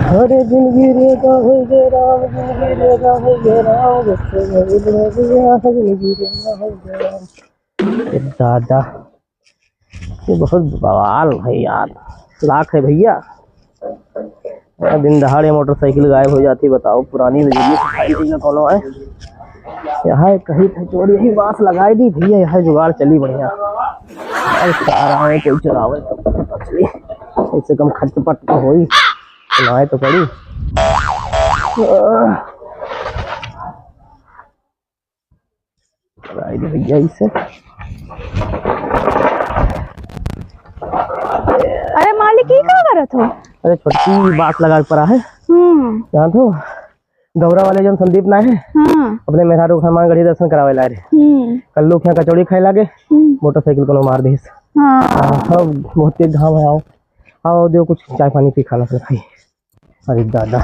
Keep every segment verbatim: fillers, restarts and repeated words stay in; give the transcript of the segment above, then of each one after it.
अरे जिंदगी रे का हो गे राम, जिंदगी रे का हो गे राम, जिंदगी रे का हो गे राम। ए दादा, ये बहुत बवाल है यार। लाख है भैया, बड़ा दिन दहाड़े मोटरसाइकिल गायब हो जाती, बताओ, पुरानी रजनी से खाई नहीं ना कोनो है। यहाँ कहीं थे चोरी, यही बांस लगाई दी भैया, यहाँ जुगाड़ चली बढ़िया। अब सारा है कोई चुरावे तो पता चली, कम से कम खटपट तो होई, सुनाए तो पड़ी। आह। आई रे भैया, इसे। अरे मालिक, ई का करत हो? अरे छोटकी बांस लगाए पड़ा है। हम्म। जानत हो, गौरा वाले जौन संदीप ना है, हाँ। अपने मेहरारू के हनुमानगढ़ी दर्शन करावे लाए रहे। हम्म। कल्लू के यहाँ कचौड़ी खाए लागे, हम्म। मोटरसाइकिल कोनो मार दिस। हाँ। हाँ, बहुत तेज घाम है। आओ, आओ, दो कुछ चाय पानी पी, खाना पीना खाई। अरे दादा।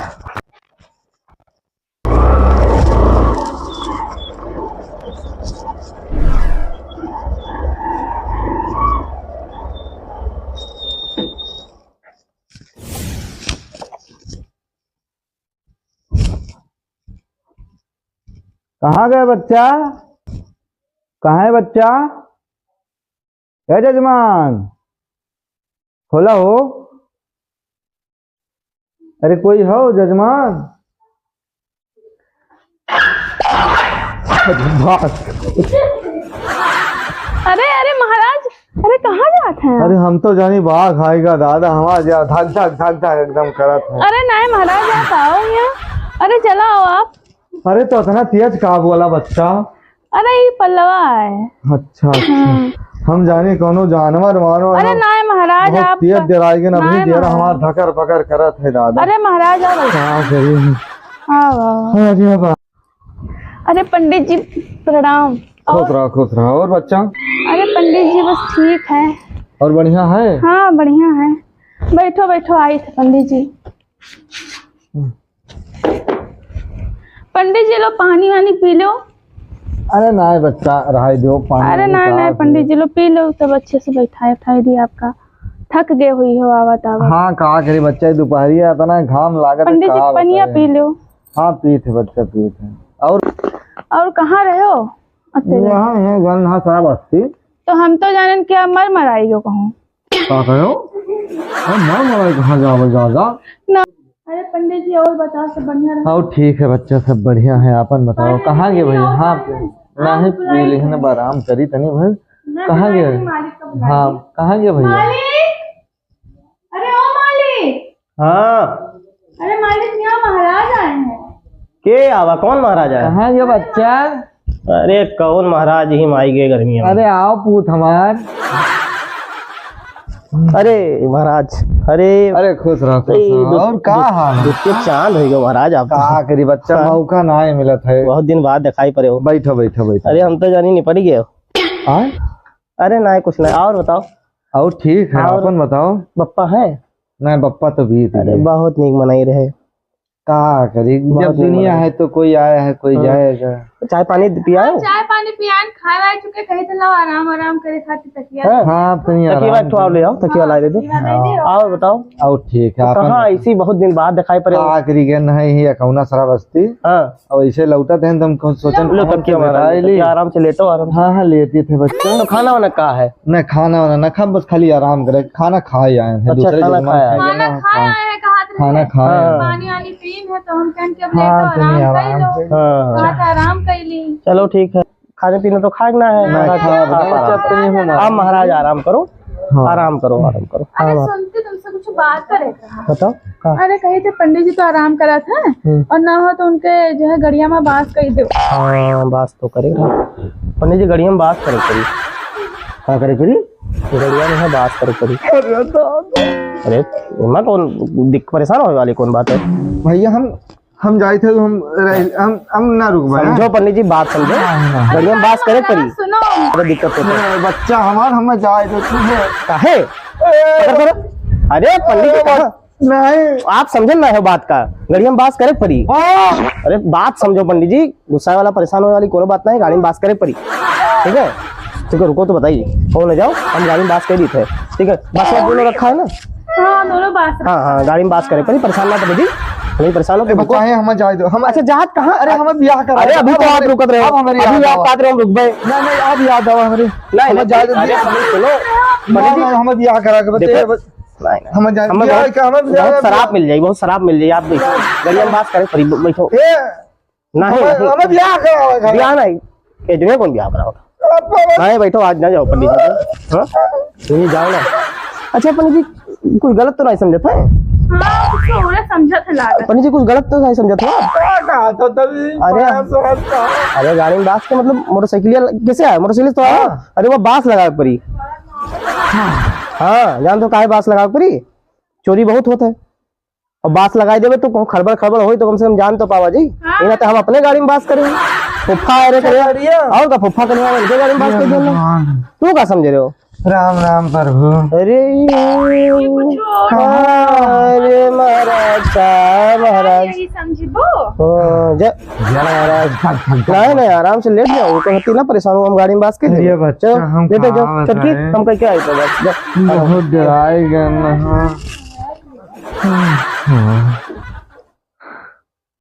कहाँ गए बच्चा? कहाँ है बच्चा? ए जजमान, खोला हो। अरे कोई हो जजमान? अरे, अरे महाराज, अरे कहाँ जात हैं आप? अरे हम तो जानी बाघ आएगा दादा, हमार जा धक धक धक धक एकदम करत है। अरे नहीं महाराज, आप आओ यहाँ। अरे चला आओ आप। अरे तो इतना तेज का बोला बच्चा? अरे, ई पल्लवा है। अच्छा, अच्छा। हम्म। हम जाने कौनो जानवर वानवर अरे हो। नाय महाराज, बहुत आप तेज डराई के ना, नाय अपनी डेरा महाराज। हमार धकर पकर करत है दादा। अरे महाराज, आप का करी? हाँ, वाह, वाह। अरे बा- अरे पंडित जी, प्रणाम। खुश और रहो, खुश रहो। और बच्चा? अरे पंडित जी, बस ठीक है। और बढ़िया है? हाँ, बढ़िया है। बैठो, बैठो, आई थे पंडित जी। हम्म। पंडित जी लो, पानी वानी पी लो। अरे नाय बच्चा, रहाई दो, पानी अरे वानी नाय, का नाय, पी? पंडित जी लो, पी लो, तब अच्छे से बैठाए, उठाए दी आपका। थक गए हुई हो आवत, आवत। हाँ, का करी बच्चा, दोपहरिया इतना घाम लागत है, पंडित जी, का पनिया बताएं? पी लो। हाँ, पीत है बच्चा, पीत है। और? और कहाँ रहे हो? अकेले? यहाँ है, गंधा साहब बस्ती। तो हम तो जानन कि आप मर मराई गयो कहूँ। का कहो? अरे मर मराई कहाँ जावे जा, जा? ना। अरे पंडित जी, और बताओ, सब बढ़िया रहे? हाँ, ठीक है बच्चा, सब बढ़िया है। आपन बताओ, अरे कहाँ गए भैया? हाँ, नहीं, पी लेहन, अब आराम करी तनी भर। कहाँ गए? हाँ, कहाँ गए भैया? मालिक! अरे ओ मालिक! हाँ। अरे मालिक, यहाँ महाराज आए हैं। के आवा? कौन महाराज आया? कहाँ गए बच्चा? अरे कौन महाराज ही माई गए गर्मी में? अरे आओ पूत हमार। अरे महाराज, अरे अरे खुश रहो, खुश रहो। और का हाल है? दुख के चांद हो गए महाराज आप। का करी बच्चा, हाँ। मौका ना मिलत है। बहुत दिन बाद दिखाई पड़े हो। बैठो, बैठो, बैठो। अरे हम तो जानी नहीं पड़ी गए हो। हाँ? अरे ना, कुछ ना। और बताओ। और ठीक है, और आपन बताओ। बप्पा है? नहीं, बप्पा तो बीत अरे गए। बहुत नीक मनाई रहे। का करी, बहुत जब दुनिया है तो कोई आया है, कोई हाँ। जाएगा। चाय पानी पियाओ। हाँ, चाय पानी पियान, खाए वाए चुके, कहे थे लाओ आराम, आराम करे खातिर तकिया। हाँ। हाँ, तनी तकिया आराम एक ठो और ले आओ, तकिया हाँ, ला दे दो। तकिया दे दो। और बताओ। और ठीक है, तो आपन कहाँ बताओ। इसी बहुत दिन बाद दिखाई पड़े हो। का करी गए नहीं, ये कौना सारा बस्ती। हाँ। और इसे लौटत हैं तो हम खुद सोचन लो, कौन तकिया सी वाला बैठाई ले, ली। तकिया आराम से लेटो, आराम से। हाँ, हाँ, लेती थे बच्चे। तो खाना वाना का है? नहीं, खाना वाना ना खा, बस खाली आराम करे। खाना खाए आए हैं, अच्छा, दूसरे खाना जजमान खाए आए। खाए खाना ना, खाए खाए। आए हैं, कहा थे हाँ। खाना खाए हाँ। हैं। पानी वानी पीन है, तो हम कहन कि अब हाँ, लेटो, तनी आराम कर आराम लो। कर। हाँ। कहा था आराम कर ली। चलो ठीक है, खाने पीने तो खाए ना है। ना, हाँ, खा, हाँ, बस हाँ। अब तनी हम आप महाराज आराम करो, हाँ। आराम करो, आराम करो। अरे हाँ, सुनते तुमसे कुछ बात करे था। बताओ। का? अरे कही थे पंडित जी तो आराम करा था हम्म। और ना हो तो उनके जो है गड़िया में बांस कही दो। हाँ, बांस तो करे। पंडित जी गड़िया में बांस करे करी। का करे करी? गड़िया में है बांस करे करी। अरे दादा। अरे, एमा कौन दिक-, परेशान होए वाली कौन बात है? भैया हम, हम जाए थे, हम रह-, हम, हम ना रुकबे, हैं? समझो पंडित जी, बात समझो। हाँ, हाँ। गड़िया में बांस करे करी। सुनो। अरे दिक्कत होता है। अरे बच्चा हमार, हम जाए थे, तू है। काहे? ए। पकड़, पकड़। अरे पंडित जी, अरे कहाँ? नहीं। आप समझे ना हो बात का, गड़िया में बांस करे पड़ी। हाँ। अरे बात समझो पंडित जी, गुस्सा वाला परेशान होए वाली कोनो बात नहीं, गाड़ी में बांस करे पड़ी, ठीक है? ठीक है, रुको तो बताइए, कौन ले जाओ, हम गाड़ी में बांस कर दी थे, ठीक है? बांस का बोलो रखा है ना? हाँ, दोनों बास। हाँ, हाँ, गाड़ी में बास करे पड़ी, परेशान ना तो दीदी, नहीं परेशान हो तो रुको। चाहे हमें जाए दो, हम अच्छा, जात कहाँ? अरे, हमें ब्याह करा अरे, दो, अभी अब तो आप हमें, रुकत रहे हो, अब हमें अभी याद आप आवा। बात रहे, हम रुक गए। नहीं, नहीं, अब याद आवा हमारे। नहीं, हमें नहीं, जाए दो, अरे, अभी सुनो, नहीं, पंडित जी। नहीं, हमें ब्याह करा के बताइए, देखो, बस। नहीं, नहीं। हमें जाए, हमें ब्याह बहुत, का, हमें ब्याह बहुत का शराब मिल जाई, बहुत शराब मिल जाई, आप देखो, गाड़ी में बास करे पड़ी, बैठो। ए, नहीं, हमें, नहीं। हमें ब्याह करावे का। ब्याह नहीं। ए, जो है कौन ब्याह करावे? अब बाबा। नहीं, बैठो, आज ना जाओ पंडित जी। हाँ? तुम ही जाओ ना। अच्छा पंडित जी, कुछ गलत तो नहीं समझत है? हाँ, कुछ थोड़ा समझत है लागत। पंडित जी, कुछ गलत तो नहीं समझत है? का कहा था तभी? अरे। बड़ा सहज था। अरे, गाड़ी में बास के मतलब मोटरसाइकिल कैसे आया? मोटरसाइकिल तो आया। हाँ। अरे, वो बास लगावे पड़ी। हाँ, जान तो काहे बास लगावे पड़ी? चोरी बहुत होत है। और बास लगाई देबे तो कहूँ खड़बड़ खड़बड़ होई तो कम से कम जान तो पावा जी। हाँ। इना तो हम अपने गाड़ी में बास करें। फुफ्फा, अरे करे। बढ़िया। और का फुफ्फा करें, इनके गाड़ी में बास कर देना। भगवान। तू का समझ रहे हो? राम राम प्रभु। अरे, ये कुछ और। हाँ, अरे महाराज, का महाराज। यही समझबो? हाँ, जय, जय महाराज। नहीं, नहीं, आराम से लेट जाओ, वो कहती ना परेशान हो, हम गाड़ी में बास कर ये देंगे। बच्चा चलो, हम लेटे जाओ, कहाँ छोटकी, बताएं? हम कह के आए तो बस, जाओ। बहुत डराए गए ना। हाँ।